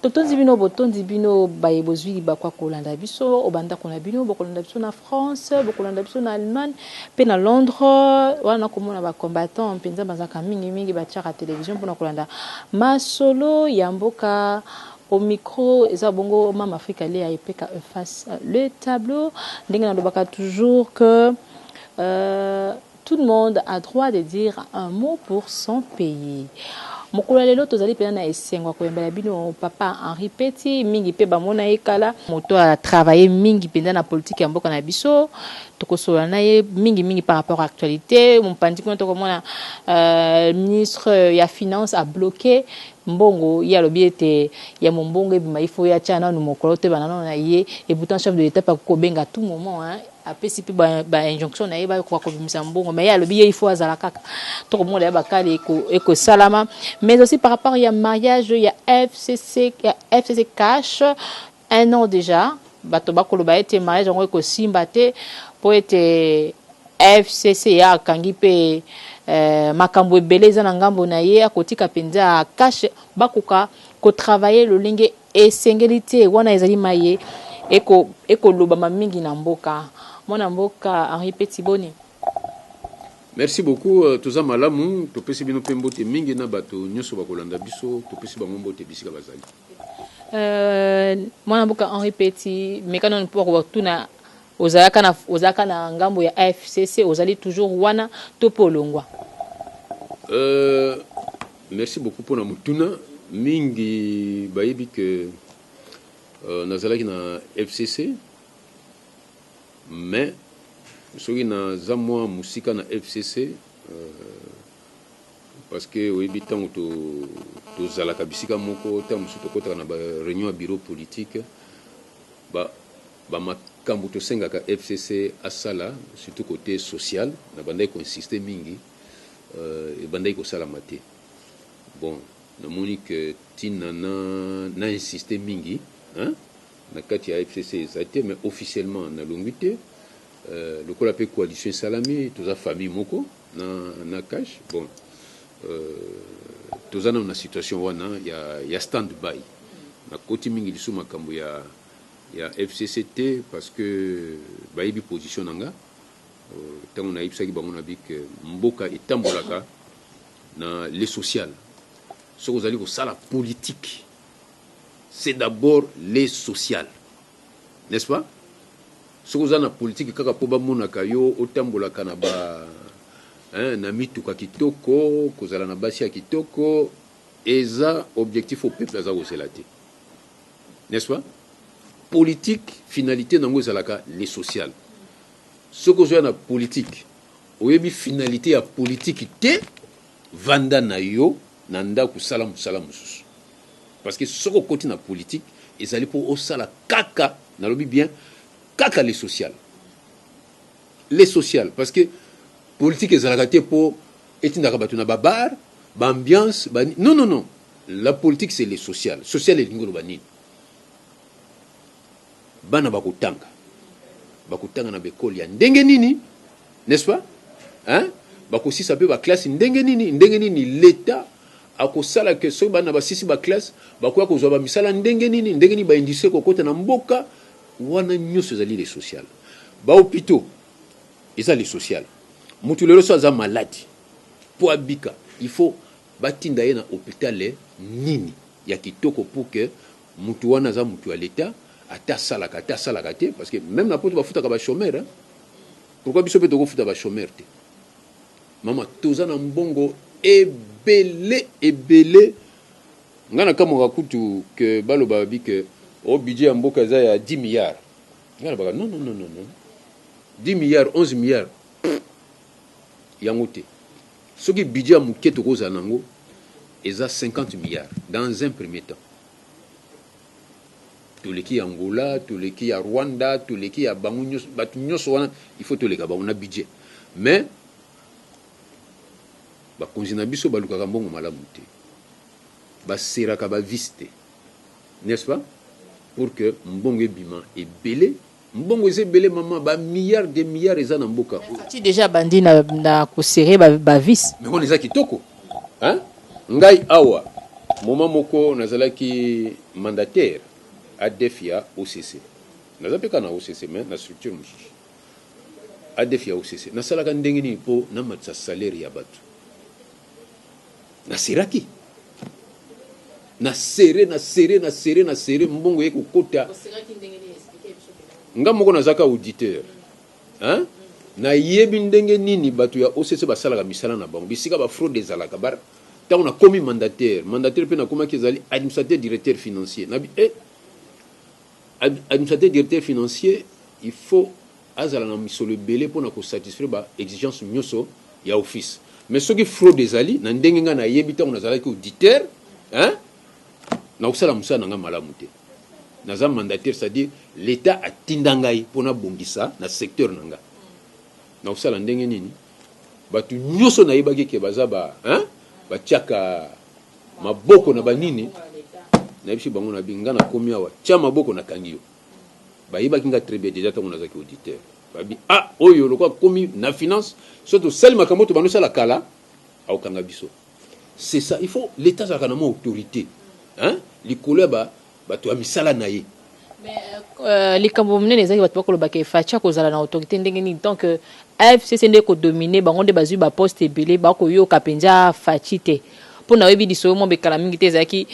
Totondi bino, botondi bino baye bozwi libaku ya kolanda biso o bandako na bino, bokolanda biso na France, bokolanda biso na Allemagne mpe na Londres. Wana nakomona ba combattants mpenza bazalaka mingi mingi batiaka television mpona kolanda masolo ya mboka. Au micro eza bongo Mama Afrika Lea Epeka face le tableau. Ndenge nalobaka toujours que tout le monde a droit de dire un mot pour son pays. Mokolo ya lelo tozali mpenza na esengo ya koyembela bino papa Henri Peti, mingi mpe bamona ye kala, moto a travailler mingi mpenza na politique ya mboka na biso. Tokosolola na ye mingi mingi par rapport à actualité. Mopanzi kuna tokomona ministre ya finance a bloqué mbongo, ye alobi ete ya mombongo ebima, il faut ye atia nanu mokolo te bana nano na ye, et pourtant chef de l'État pe akoki kobenga à tout moment, hein. Apesi mpe ba injonction na ye bakoka kobimisa mbongo, mais ye alobi ye il faut azala kaka. Tokomona ya bakali ekosalama, mais aussi par rapport ya mariage ya FCC, ya FCC CACH, un an déjà bato bakoloba ete mariage yango ekosimba te po ete FCC ya akangi mpe makambo ebele eza na ngambo na ye, akotika mpenza CACH bakoka kotravailler lolenge esengeli te. Wana ezali maye ekolobama mingi na mboka. Mwana mboka Henri Peti, boni? Merci beaucoup. Toza malamu. Topesi bino mpe mbote mingi na bato nyonso bakolanda biso, topesi bango mbote bisika bazali. Mwana mboka Henri Peti, meka nano mpo kotuna, ozalaka na ngambo ya FCC, ozali toujours wana to mpe olongwa? Merci beaucoup mpona motuna. Mingi bayebi ke nazalaki na FCC, mais soki naza mwa mosika na FCC, parce que oyebi, ntango tozalaka bisika moko, ntango mosusu tokɔtaka na baréunion ya bureau politique, bamakambo tosengaka FCC asala, surtout côté social, na bandaki koinsiste mingi, ebandaki kosalama te. Bon, namoni ke ntina na insiste mingi, hein? Na kati ya FCC eza te, mais officiellement nalongwi te. Lokola mpe coalition esalami, toza famille moko na CACH. Bon, toza nano na situation wana ya stand by. Nakoti mingi lisusu makambo ya FCC te, parce que bayebi position na nga. Ntango nayebisaki bango na bi ke mboka etambolaka na le social. Soki ozali kosala politique, c'est d'abord le social, n'est-ce pas? Soki oza na politique kaka mpo bamonaka yo otambolaka na ba, hein, na mituka kitoko, kozala na basi ya kitoko, eza objectif au peuple aza kozela te, n'est-ce pas? Politique, finalité nango ezalaka le social. Soki ozoya na politique, oyebi finalité ya politique te, vanda na yo na ndako, sala mosala mosusu, parce que soki okoti na politique, ezali mpo osala kaka, nalobi bien, kaka le social, le social, parce que politique ezalaka te mpo etindaka bato na babar, baambiance ba... Non, non, non, la politique, c'est le social. Social elingi oloba nini? Bana bakotanga, bakotanga na baekole ya ndenge nini, n'est-ce pas, hein? Bakosisa mpe baklasse ndenge nini, ndenge nini l'État akosala ke soki bana basisi baklasse, bakoya kozwa bamisala ndenge nini, ndenge nini baindustrie kokota na mboka. Wana nyonso ezali le social. Bahôpitaux eza le social. Motu lelo so aza maladi, mpo abika, il faut batinda ye na hôpital nini ya kitoko pour que mutu wana aza mutu ya l'État, ata asalaka, ata asalaka te, parce que même na poto bafutaka bachômeur, hein? Pourquoi biso mpe tokofuta bachômeur te? Mama, toza na mbongo ebele ebele. Ngai nakamwaka kutu ke baloba babi ke o budget ya mboka eza ya 10 milliards. Ngai nalobaka: non, non, non, non, non, 10 milliards, 11 milliards, yango te. Soki budget ya moke tokozala nango eza 50 milliards dans un premier temps. Toleki ya Angola, toleki ya Rwanda, toleki ya bango nyonso, bato nyonso wana, il faut toleka bango na budget. Mais bakonzi na biso balukaka mbongo malamu te, baseraka bavis te, n'est-ce pas, pour que mbongo ebima ebele. Mbongo eza ebele, mama, bamilliard de milliards eza na mboka. Ti déjà bandi na koserrer bavis. Mais wana eza kitoko, hein? Ngai awa Moment moko nazalaki mandataire ADF ya OCC. Naza mpe kaka na OCC mais na structure mosusu. ADF ya OCC. Nasalaka ndenge nini mpo namatisa salaire ya bato? Naseraki. Na sere, na sere, na sere, na sere, mbongo ye kokota. Nga moko nazalaka auditeur. Hein? Nayebi ndenge nini bato ya OCC basalaka misala na bango, bisika ba fraude ezalaka. Ba ntango nakomi mandataire, mandataire mpe nakomaki ezali administrateur directeur financier. Nabi eh administrateur directeur financier, il faut azala na misolo ebele mpo na kosatisfaire ba exigence nyonso ya office. Mais soki fraude ezali na ndenge ngai nayebi ntango nazalaki auditeur, hein? Nakosala mosala na ngai malamu te. Naza mandataire, c'est-à-dire l'État atinda ngai mpo nabongisa na secteur na ngai. Nakosala ndenge nini? Bato nyonso nayebaki ke baza ba, hein? Batiaka maboko na banini, nayebisi bango na bi nga nakomi awa, tia maboko nakangi yo. Bayebaki nga très bien déjà ntango nazalaki auditeur. Babi ah oyo lokola komi na finance, so tosali makambo to bandosala kala, akokanga biso. C'est ça, il faut l'État azalaka na mwa autorité, hein? Likolo ya ba bato ya misala na ye. Mais likambo monene ezalaki bato bakolobaka Fatshi akozala na autorité ndenge nini tant que FCC nde kodomine bango, nde bazwi baposte ebele, bakoyoka mpenza Fatshi te? Mpo na oyebi lisolo mwa bekala mingi te, ezalaki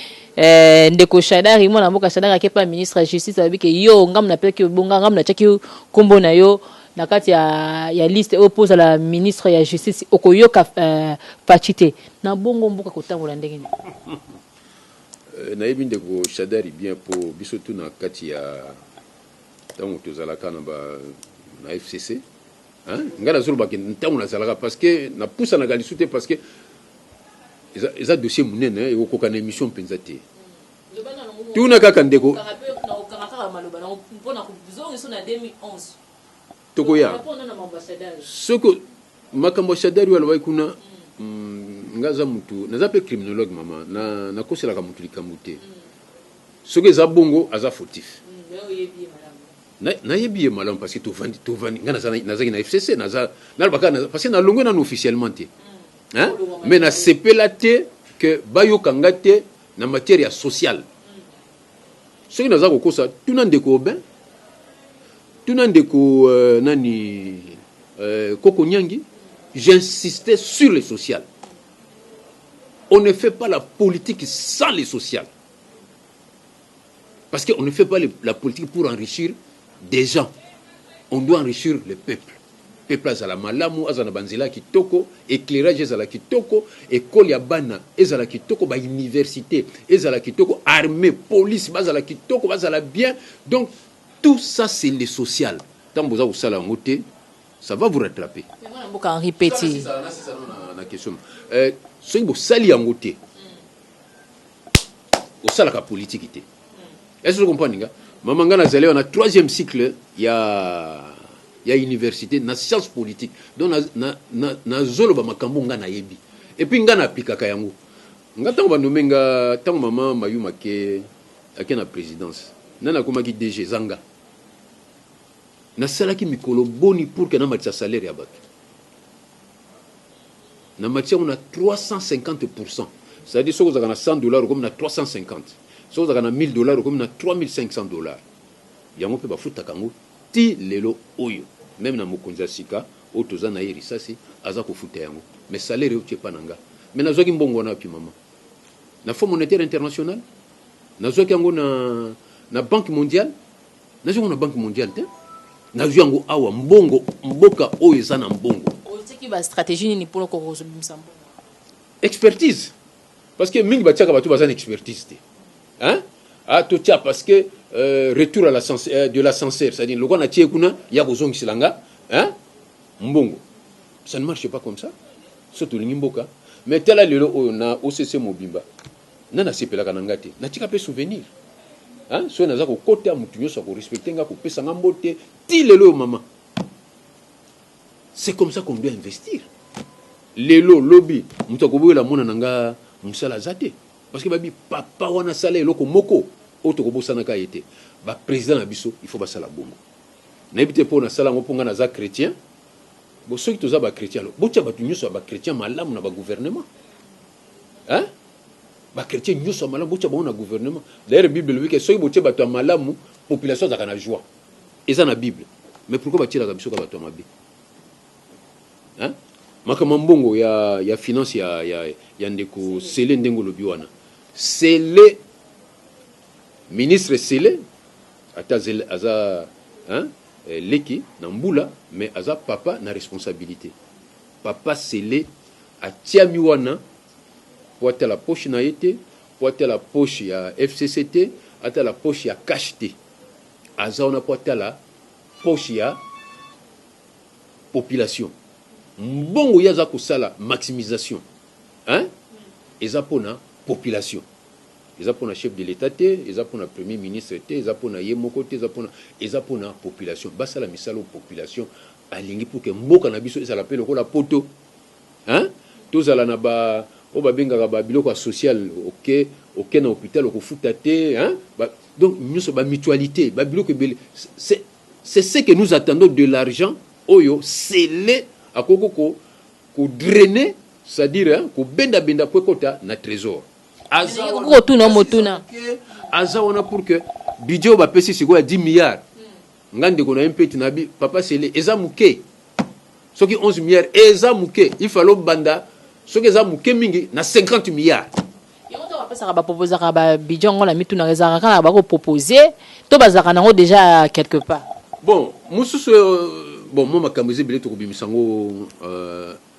ndeko Shadari, mwana mboka Shadari, ake pa ministre ya justice, alobi ke yo ngambo napelaki obonga, ngambo natiaki nkombo na yo na kati ya liste oyo mpo ozala ministre ya justice, okoyoka Fatshi te. Na bongo mboka kotambola ndenge nini? Nayebi ndeko Shadari bien, mpo biso tu na kati ya ntango tozalaka na ba na FCC, hein? Ngai nazolobaki ntango nazalaka, parce que napusanaka lisu te, parce que eza dossier monene, ekokoka na émission mpenza te. Tuna kaka ndeko. Mpona kozongisa na 2011. Tokoya soki makambo ya Shadari oyo alobaki kuna. Nga aza mutu, naza mpe criminologue, mama, nakoselaka mutu likambo te. Soki eza bongo, aza fautif. Nayebi ye malamu parce que tovandi, tovandi. Nga nazalaki na FCC, naza nalobaka parce que nalongwe nanu officiellement te, hein? Mais nasepela te ke bayoka nga te na matière ya sociale. Soki naza kokosa, tuna ndeko Aubin, tuna ndeko nani, Koko Nyangi. J'insistais sur le social. On ne fait pas la politique sans le social, parce qu'on ne fait pas la politique pour enrichir des gens, on doit enrichir le peuple. Peuple azala malamu, azala na banzela ya kitoko, éclairage ezala kitoko, ekole ya bana ezala kitoko, bauniversité ezala kitoko, armée, police bazala kitoko, bazala bien. Donc tout ça, c'est le social. Ntango boza kosala yango te, ça va vous rattraper. Mwana mboka Henri Petit. Na question, soki bosali yango te, osalaka politike te. Est ce que comprendre nga, mama? Nga nazali wana troisième cycle ya université na science politique, donc nazoloba makambo nga nayebi et puis nga naaplikaka yango. Nga ntango banome nga, ntango mama Mayuma ake na présidence, nani akomaki DG? Eza nga. Nasalaki mikolo boni pour ke namatisa salaire ya bato? Namatisi yango na 350%, c'est-à-dire soki ozalaka na 100 $ okomi na 350, soki ozalaka na 1000 $ okomi na 3500 $. Yango mpe bafutaka yango ti lelo oyo. Même na mokonzi ya sika oyo toza na ye, risasi aza kofuta yango. Mais salaire euti epa na nga. Mais nazwaki mbongo wana wapi, mama? Na Fonds monétaire international? Nazwaki yango na Banque mondiale? Nazwi yango na Banque mondiale te, nazwi yango awa. Mbongo mboka oyo eza na mbongo. Otiaki bastratégie nini mpona kozobimisa mbongo? Expertise, parce que mingi batiaka bato baza na expertise te, hein? Ah, totia parce que retour à de l'ascenseur, c'est-à-dire lokola natie kuna ya kozongisela nga, hein? Mbongo, ça ne marche pas comme ça. So tolingi mboka, mais tala lelo oyo na OCC mobimba, nga nasepelaka na nga te, natika mpe souvenir, hein? Soki naza kokota, motu nyonso akorespecte nga, kopesa nga mbote ti lelo oyo, mama. C'est comme ça qu'on doit investir. Lelo lobi moto akoboyela mwana na nga mosala aza te, parce que babi papa wana asala eloko moko oyo tokobosanaka ye te. Baprésident na biso, il faut basala bongo. Nayebi te mpo nasala yango mpo nga naza chrétien. Bo soki toza bachrétien, alors botia bato nyonso ya bachrétien malamu na bagouvernement, hein? Ba chrétiens nyonso ya malamu botia bango na gouvernement. D'ailleurs Bible elobi ke soki botie bato ya malamu, population azalaka na joie. Eza na Bible. Mais pourquoi batielaka biso kaka bato ya mabe? Hein? Makambo ya mbongo ya, ya finance ya, ya, ya ndeko Sele ndenge olobi wana. Sele, ministre Sele, ata aza hein, eh, leki na mbula, mais aza papa na responsabilité. Papa Sele atiami wana po atala poche na ye te, po atala poche ya FCC te, atala poche ya cash te. Aza wana po atala poche ya population. Mbongo ye aza kosala maximisation, hein? Eza pona population. Eza pona chef de l'Etat te, eza pona premier ministre te, eza pona ye moko te, eza pona eza pona population. Basala misala oyo population alingi pour que mboka na biso ezala pe lokola poto. Hein? Tozala na ba oyo babengaka ba biloko ya social, oke oke na hôpital okofuta te, hein? Ba, donc nyonso ba mutualité, ba biloko ebele. C'est c'est ce que nous attendons de l'argent oyo scellé akoki ko ko drainer, c'est-à-dire hein, kobenda benda po ekota na trésor. Aza wana, kotuna motuna. Aza wana pour que budget oyo bapesi sikoyo ya 10 milliards, nga ndeko na ye mpeti na bi papa Sele eza moke. Soki 11 milliards eza moke, il fallait obanda soki eza moke mingi na 50 milliards. Yango ntango bapesaka, baproposaka babudget yango na mitunaka, ezalaka kaka bakopropose to bazalaka nango déjà quelque part? Bon, mosusu, bon, mwa makambo eza ebele, tokobimisa yango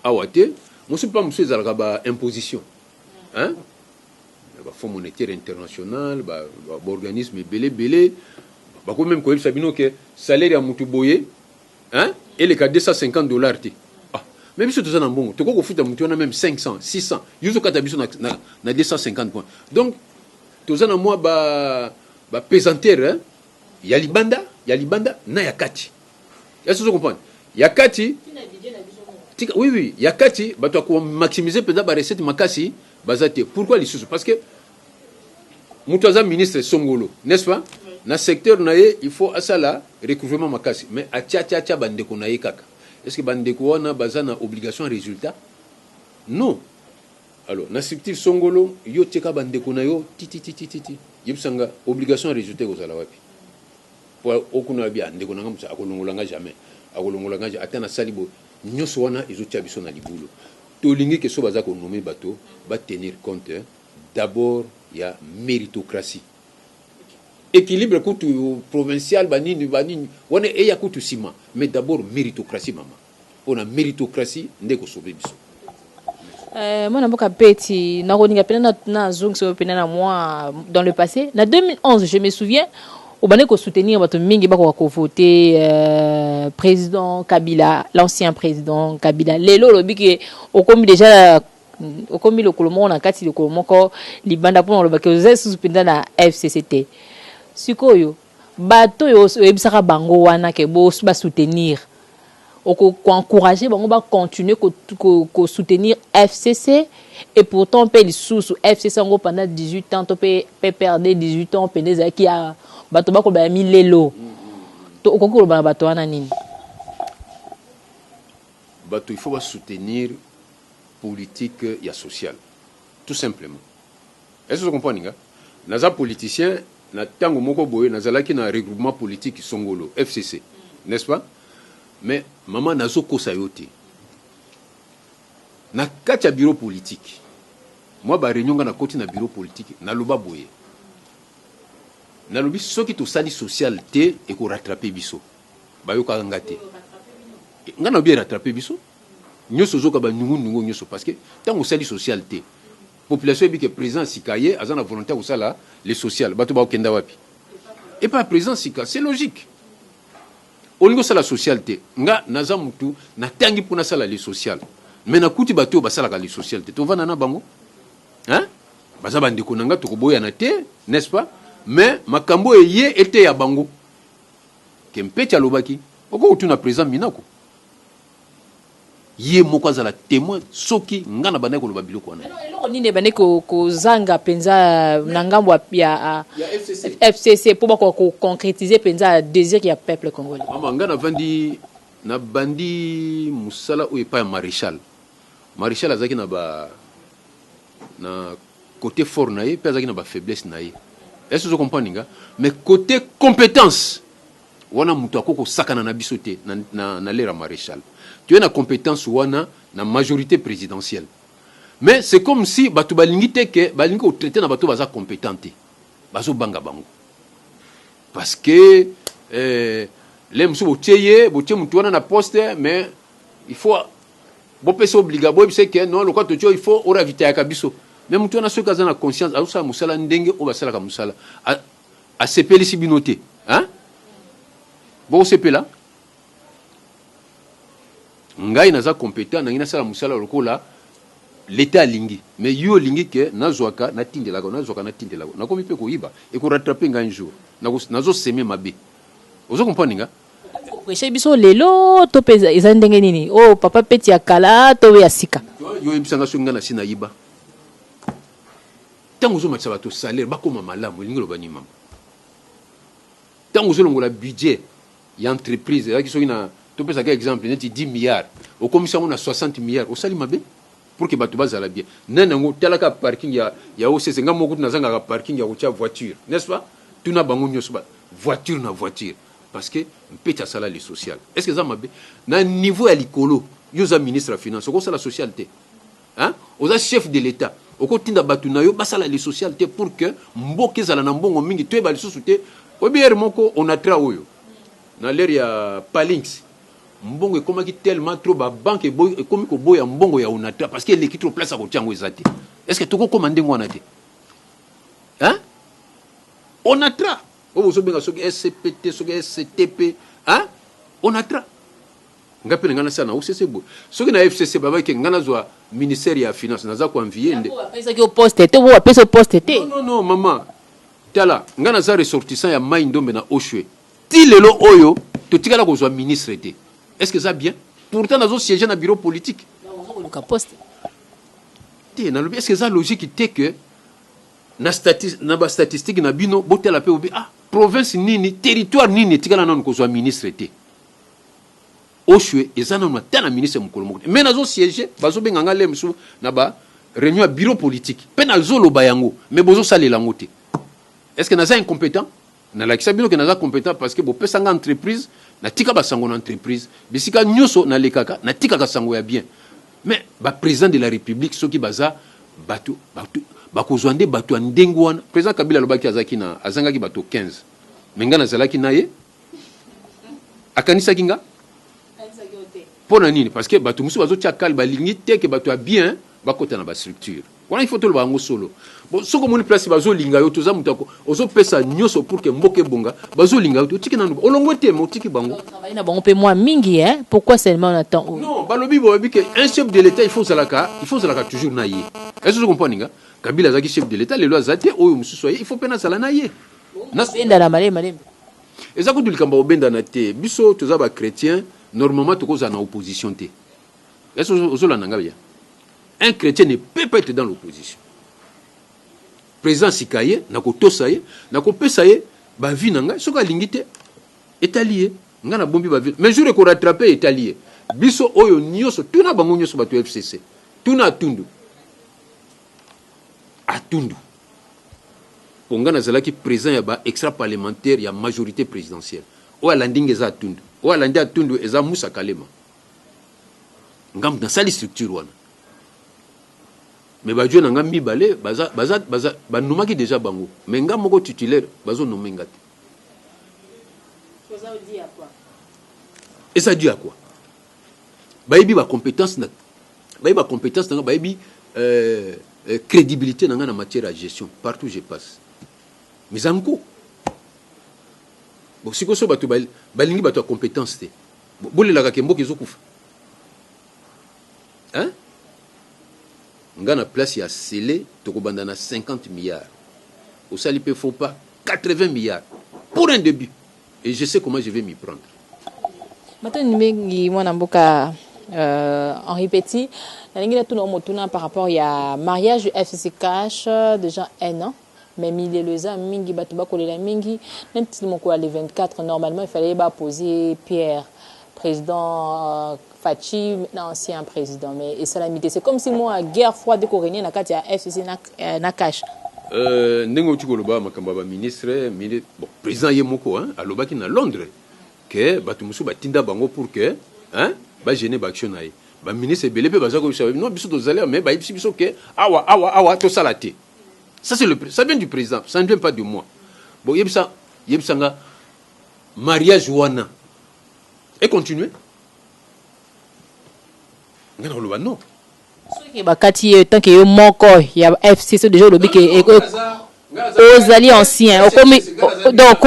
awa te. Mosusu mpa mosusu ezalaka ba imposition, hein? Ba Fonds monétaire international, baorganisme ebele ebele bakomi même koyebisa bino ke salaire ya mutu boye, hein, eleka 250 $ te. Ah, mais biso toza na mbongo, tokoki kofuta mutu wana même 500, 600. Yo ozokata biso na 250 points. Donc toza na mwa ba pesanteur, hein? Ya libanda, ya libanda na ya kati. Est-ce que comprendre ya kati? Tika, oui, ya kati, bato ya komaximiser mpenza barecette makasi baza te. Pourquoi lisusu? Parce que moto aza ministre songolo, n'est-ce pas, na secteur na ye, il faut asala recouvrement makasi, mais atia atia atia bandeko na ye kaka. Est ce que bandeko wana baza na obligation ya résultat? Non. Alors na structure songolo, yo tieka bandeko na yo tititititi, yebisanga obligation ya résultat ekozala wapi? Po okuna bia ndeko na nga mosu akolongola nga jamais, akolongola nga ata nasali boye. Nyonso wana ezotia biso na libulu. Tolingi ke so baza konommer bato, batenir compte d'abord ya méritocratie, équilibre kutu provincial, banini banini wana eya kutu nsima, mais d'abord méritocratie, mama, mpona méritocratie nde kosauver biso. Mwana mboka Peti, nakolinga pena nazongisa oyo pena na moi dans le passé, na 2011. Je me souviens, obandi kosoutenir bato mingi bakoka kovote président Kabila, l'ancien président Kabila. Lelo olobi ke okomi déjà, okomi lokolo moko na kati, lokolo moko libanda, mpona olobaki oza lisusu mpenza na FCC te. Sikoyo bato oyo oyebisaka bango wana ke basoutenir, okoencourage bango bacontinue kosoutenir FCC? Et pourtant mpe lisusu FCC yango pendant 18 ans to mpe PPRD 18 ans mpenza ezalaki ya bato bakoloba ya milelo. To okoki koloba na bato wana nini? Bato, il faut basoutenir politique ya sociale, tout simplement. Est ce que comprendre nga? Naza politicien na ntango moko boye, nazalaki na regroupement politique songolo, FCC, n'est-ce pas? Mais mama, nazokosa yo te, na kati ya bureau politique, mwa baréunion, nga nakoti na bureau politique, naloba boye, nalobi soki tosali social te, ekorattraper biso. Bayokaka nga te. Nga nalobi erattraper biso nyonso, ozoka banungunungu nyonso, parce que ntango osali social te, population yebi ke président sika ye aza na volonté ya kosala le social, bato bakokenda wapi? Epa président sika, c'est logique. Olingi osala social te, nga naza mutu natangi mpo nasala le social, mais nakuti bato oyo basalaka le social te, tovanda na bango, hein? Baza bandeko na nga, tokoboyana te, n'est-ce pas? Mais makambo oyo eye eteya bango ke Mpeti alobaki, okoki kotuna président Minako, ye moko azala témoin soki nga na bandaki koloba biloko wana. Eloko nini ebandi kozanga mpenza na ngambo ya FCC mpo bakoka koconcrétiser mpenza désir ya peuple congolais? Mama, nga navandi, nabandi mosala oyo epai ya maréchal. Maréchal azalaki na ba na côté fort na ye mpe azalaki na bafaiblesse na ye. Est-ce ozo comprendre nga? Mais côté compétence wana, moto akoki kosakana na biso te. Na l'ère ya Maréchal, toye na compétence wana na majorité présidentielle, mais c'est comme si bato balingi te ke balingi kotraiter na bato baza compétent te, bazobanga bango parce que le mosusu botie ye, botie motu wana na poste, mais il faut bopesa obliga, boyebisa ke non, lokwa totie, il faut oravitayaka biso. Mais motu wana, soki aza na conscience, azosala mosala ndenge oyo basalaka mosala, asepelisi bino te, hein? Bokosepela? Ngai naza compétent, nangi nasala mosala lokola l'État alingi, mais yo olingi ke nazwaka, natindelaka, nazwaka, natindelaka, nakomi mpe koyiba, ekorattraper ngai un jour, nazosemer mabe. Ozo comprendre nga? Prêche biso lelo to mpe eza ndenge nini? Oyo papa Peti ya kala to ya sika? Yo oyebisanga soki ngai nasi nayiba. Ntango ozomatisa bato salaire, bakóma malamu, elingi loba nini, mama? Ntango ozolongola budget ya entreprise, ezalaki soki na, topesaka exemple, neti 10 milliards, okomisi yango na 60 milliards, osali mabe pour que bato bazala bien. Nani yango? Talaka parking ya OCC. Nga moko nazangaka parking ya kotia voiture, n'est-ce pas? Tuna bango nyonso, ba voiture na voiture, parce que Mpeti asala le social. Est ce que eza mabe na niveau ya likolo? Yo oza ministre ya finance, okosala social te, hein? Oza chef de l'État, okotinda bato na yo basala le social te pour que mboka ezala na mbongo mingi? Toyeba lisusu te. Oyebi, ere moko Onatra oyo na l'ère ya Palinx, mbongo ekomaki tellement trop, babanque ekomi koboya mbongo ya Onatra parce que eleki trop, place ya kotia yango eza te. Est ce que tokokóma ndenge wana te, hein? Onatra oyo bozobenga soki SCPT, soki SCTP, hein? Onatra, nga mpe na ngai nasala na OCC boye. Soki na FCC babaki ngai nazwa ministère ya finance, naza koenvier nde. Bapesaki yo poste te, bo bapesa yo poste te. Non, non, non, mama, tala, ngai naza ressortissant ya Mai Ndombe na Oshwe. Ti lelo oyo totikala kozwa ministre te. Est ce que eza bien? Pourtant nazosiéger na bureau politique. Oluka poste? Te, nalobi, est ce que eza logique te que na bastatistique na bino botala mpe obi, ah, province nini, territoire nini etikala nanu kozwa ministre te? Oshwe eza nanu ata na ministre mokolo moko te, mais nazosiéger, bazobenga nga le mosusu na ba réunion ya bureau politique mpe nazoloba yango, mais bozosalela yango te. Est ce que naza incompétent? Nalakisa bino ke naza compétent parce que bopesanga entreprise, natika basango na entreprise. Bisika nyonso nalekaka, natikaka sango ya bien. Mais baprésident de la République, soki baza bato, bato bakozwa nde bato ya ndenge wana. Président Kabila alobaki azalaki na, azangaki bato 15, mais ngai nazalaki na ye, akanisaki nga mpo na nini? Parce que bato mosusu bazotia kale, balingi te ke bato ya bien bakota na bastructure wana. Il faut toloba yango solo. Bon, soki omoni place bazolinga yo, toza moto ozopesa nyonso pour ke mboka ebonga, bazolinga yo te, otiki nanu, olongwe te, mais otiki bango. Travailler na bango mpe mwa mingi, hein? Pourquoi seulement na temps oyo? Non, balobi, boyebi ke un chef de l'État, il faut ozalaka toujours na ye. Est ce que comprendre nga? Kabila azalaki chef de l'État, lelo aza te, oyo mosusu aye, il faut mpe nazala na ye. Bendana malembe malembe. Eza kutu likambo ya kobendana te. Biso toza bachrétien, normalement tokozala na opposition te. Est ce ozolanda nga bien? Un chrétien ne peut pas être dans l'opposition. Président sika ye, nakotosa ye, nakopesa ye baavis na ngai. Soki alingi te, etali ye. Ngai nabombi baavis, mais jour ekorattraper, etali ye. Biso oyo nyonso, tuna bango nyonso, bato ya FCC, tuna Atundu. Atundu, mpo ngai nazalaki président ya ba extra parlementaire ya majorité présidentielle. Oyo alandi nga eza Atundu, oyo alandi Atundu eza Musa Kalema. Ngambu nasali structure wana, mais bajue na nga mibale baza, baza, baza, banomaki déjà bango, mais nga moko titulaire, bazonommer nga te. Eza dû à quoi? Bayebi bacompétence na, bayebi bacompétence na nga, bayebi crédibilité na nga na matière ya gestion partout je passe. Mais eza nko bon, sikoyo so bato balingi bato ya compétence te, bolelaka ke mboka ezokufa, hein? Nga na place ya Sele, tokobanda na 50 milliards, osali mpe faut pas 80 milliards pour un début, et je sais comment je vais m'y prendre. Matoni mingi, mwana mboka Henri Petit. Nalingi natuna motuna par rapport ya mariage FCC Cash. Déjà un an, mais milelo eza mingi, bato bakolela mingi. Neti moko ya le 24, normalement il fallait baposer pierre. Président Fatshi na ancien président, mais esalami te. C'est comme si mwa guerre froide eko régner na kati ya FCC na CACH. Ndenge outi koloba makambo ya baministre, bon, président ye moko, hein, alobaki na Londres ke bato mosusu batinda bango pour que, hein, bagêner baaction na ye. Baministre ebele mpe baza koyebisa: "Non, biso tozali, mais bayebisi biso ke awa, awa, awa tosala te." Ça, c'est le ça vient du président, ça ne vient pas de moi. Bon, yebisa, yebisanga, mariage wana econtinue? Nga na koloba non. Soki bakati ye, tant que yo moko ya FCC, déjà olobi ke ozali ancien, okomi donc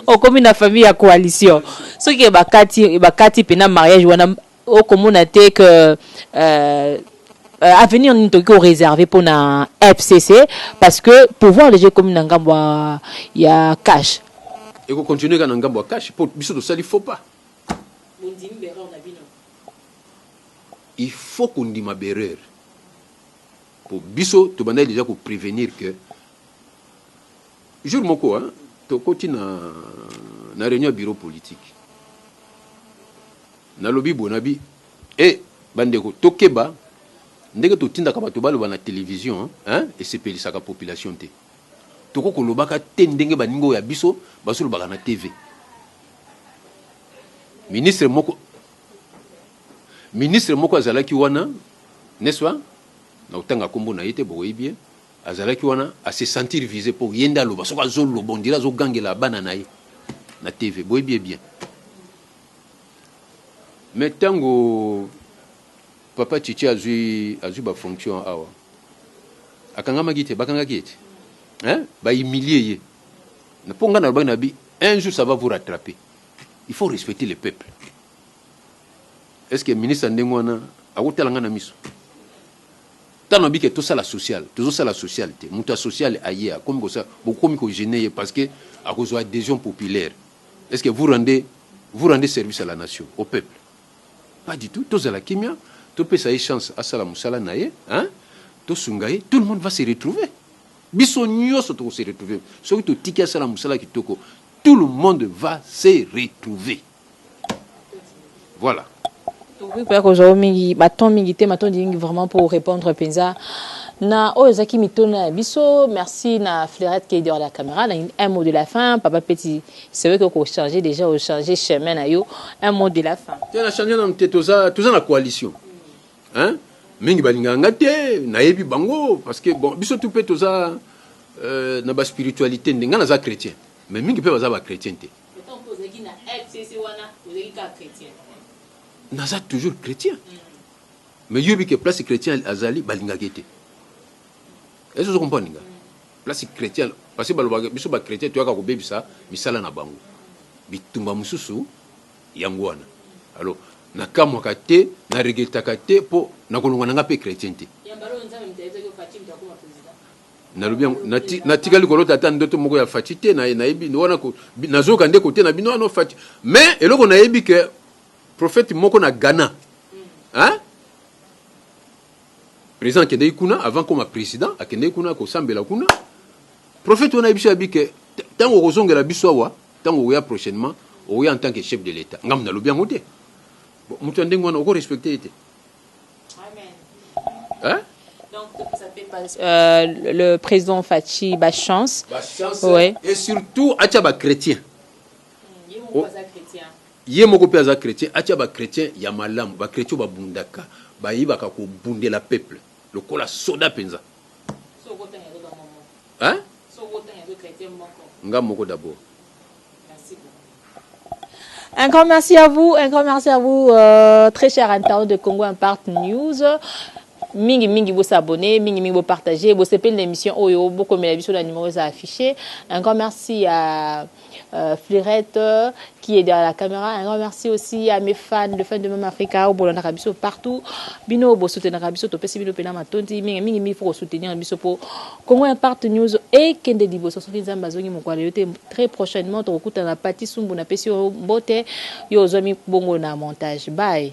okomi na famille ya coalition, soki bakati mpena mariage wana, okomona te que avenir nini tokoki koréserve mpona FCC? Parce que pouvoir déjà ekomi na ngambo ya CACH. Ekocontinue kaka na ngambo ya CACH, mpo biso tosali faux pas. Il faut kondima berreur, po biso tobandaki déjà koprévenir que jour moko, hein, tokoti na réunion ya bureau politique, nalobi boye, nabi e: "Bandeko, tokeba ndenge totindaka bato baloba na télévision, hein, esepelisaka population te. Toko kolobaka te ndenge baninga oyo ya biso bazolobaka na TV." Ministre moko azalaki wana, n'est-ce pas? Na kotanga nkombo na ye te, bokoyebi ye. Azalaki wana, ase sentir visé, mpo ye nde aloba. Soki azoloba, on dirait azogangela bana na ye na TV. Boyebi ye bien. Mais ntango papa Chichi azwi bafonction awa, akangamaki te, bakangaki ye te, hein? Bahumilie ye. Mpo ngai nalobaki na bi: "Un jour, ça va vous rattraper. Il faut respecter le peuple." Est ce que ministre ndenge wana akotala ngai na miso? Ntango nabike tosala social, tozosala social te. Moto ya social aye, akomi kosala, bokomi kogêner ye parce que akozwa adhésion populaire. Est ce que vous rendez service à la nation, au peuple? Pas du tout. Tozala kimia, topesa ye chance asala mosala na ye, hein? Tosunga ye. Tout le monde va se retrouver. Biso nyonso tokose retrouver soki totiki asala mosala kitoko. Tout le monde va se retrouver, voilà. Tokoki koya kozwa mingi baton mingi te. Matondi mingi vraiment pour répondre mpenza na oyo ezalaki mituna ya biso. Merci na Fleurette qui est derrière la caméra. Na un mot de la fin, papa Petit. C'est vrai que kochanger déjà, ochanger chemin na yo. Un mot de la fin. Te, na change nanu te. Toza na coalition, hein? Mingi balingaka nga te, nayebi bango, parce que bon, biso tu mpe toza na baspiritualité. Nde nga naza chrétien, mais mingi mpe baza bachrétien te. Naza toujours chrétien, mais yoyebi ke place chrétien azali, balingaki te. Est-ce ozo comprendre nga? Place chrétien, parce que balobaka biso bachrétien toyaka kobebisa misala na bango, bitumba mosusu yango wana. Alors nakamwaka te, naregretaka te, mpo nakolongwa na nga mpe chrétien te. Nalobi yango, natikali kolota ata ndoto moko ya Fatshi te. Nayebi wana, nazoyoka nde kote na bino wana Fatshi. Mais eloko nayebi ke prophète moko na Ghana, hein? Président akendeki kuna avant koma président, akendeki kuna kosambela kuna. Prophète wana yebi biso, yabi ke ntango okozongela biso awa, ntango okoya prochainement, okoya en tant que chef de l'État. Ngambo nalobi yango te. Bon, moto ya ndenge wana okorespecte ye te, hein? Donc, ça fait pas, le président Fatshi, ba chance. Ba chance. Ouais. Et surtout atia bachrétien. Ye moko mpe aza chrétien, atia bachrétien ya malamu, bachrétien oyo babundaka, bayebaka kobundela peuple lokola soda mpenza, hein? Nga moko d'abord. Un grand merci à vous, un grand merci à vous, très cher internaute de Congo Impact News. Mingi mingi bo s'abonner, mingi mingi bo partager, bo sepeli l'émission oyo, bokomela biso la numéro eza affiché. Un grand merci à Fleurette qui est derrière la caméra. Un grand merci aussi à mes fans, le fan de Mama Africa, bolandaka biso partout. Bino bo soutenir biso, topesi bino pena matondi mingi mingi mingi. Faut soutenir biso po Congo Impact News ekende liboso. Soki Nzambe azongi mokolo yo te, très prochainement tokokutana na Pati Sumbu. Napesi yo mbote, yo ozwami bongo na montage. Bye.